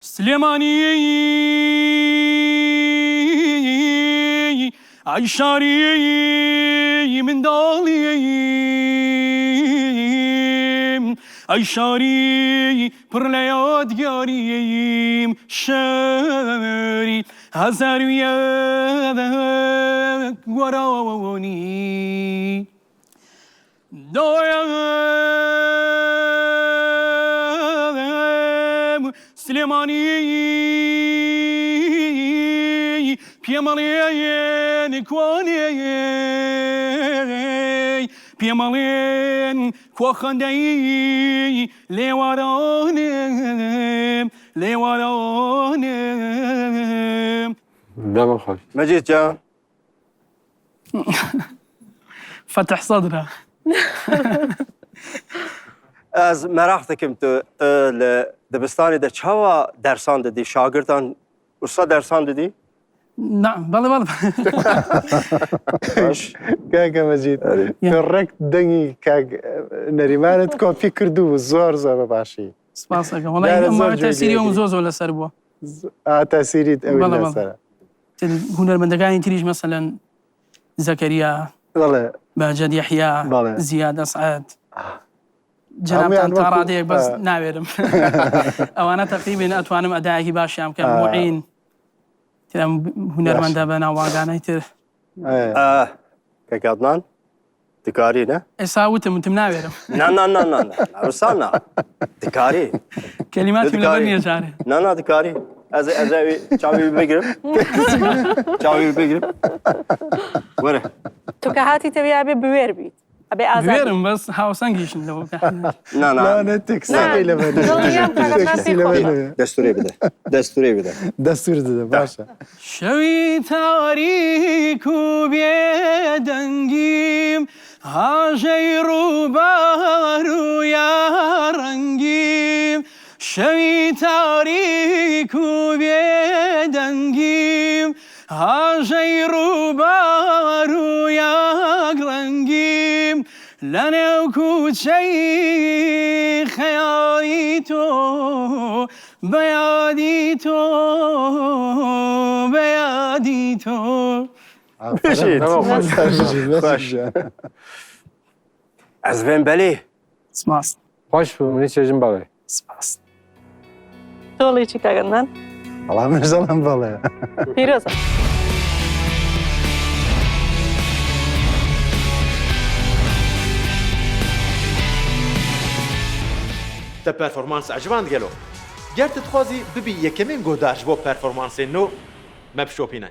سلێمانی ئای شاری منداڵیم ئەی شاری پڕ لە یادگاریم شاری 1001 گۆرانی دایم سلێمانی پێمەڵێن کوانێ پێمەڵێن کوا خەندەی لێوارانێ لێوارانێ. دەمت خۆش. مەجید جان. فەتح سەدرە. Ez meraq dikim tu tu li dibistanê de çawa dersan didî şagirdan wisa dersan didî? Na, بەڵێ بەڵێ. Baş. کاکە مەجید تۆ ڕێک دەنگی کاک نەریمانت کۆپی کردو بوو زۆر زۆر بە باشی سپاس ئەکەم. وەڵای دارە ئەم زۆر ماوە تەسیری ئەوم جوێ زۆر زۆر لەسەر بووە. تاسیریت ئەوی بەڵێ، بەڵێ. لەسەرە تر هونەرمەندەکانی تریش مەسەلەن زەکەریا بەڵێ بەهجەت یەحیا بەڵێ. زیاد ئەسعەد جەنابتان هەموویان تا وەکو- ڕادەیەک بەس ئا. ناوێرم ئەوانە تەقریبن ئەتوانم ئەدایەکی باشیان بکەم ئا. موعین تر ئەم هونەرمەندە بە ناوبانگانەی تر ئێ. کاک عەدنان دکاری ne؟ ئێستا وتم وتم ناوێرم Na na na na na. Wisa na. Dikarî. کەلیماتم لەبەر دکاری. نییە جارێ Na na dikarî. Ez ê ez ê wî çavê wî bigirim. Çavê wî bigirim. Were. تۆ کە هاتیتەوە ئەبێ بوێر بیت ئەبێ ئازاد بیت. بوێرم بەس هاوسەنگیشم لەوە Na na. لەوانە تێکسەکەی لەبەر نییە. دڵنیام کاکە عەدنان تێکسی پێی لەبەر خۆشە. نییە. Destûrê bide. Destûrê bide. دەستور دەدە باشە شەوی تاریک و بێدەنگیم هاژەی ڕووبار و یاڕەنگیم شەوی تاریک و بێدەنگیم هاژەی ڕووبار و یاگڕەنگیم لەنێو کوچەی خەیاڵی تۆ بە یادی تۆ بە یادی تۆ Bijît. خۆش. Ez bêm belê. سپاس خۆش بوو منی چێژم بەڵێ. سپاس. تۆڵی چی کاک عەدنان؟ وەڵا منش دەڵێم بەڵێ. پیرۆزە. Te performans eciband gelo? Ger tu dixwazî bibî yekemîn guhdar ji bo performansên nû, me bişopîne.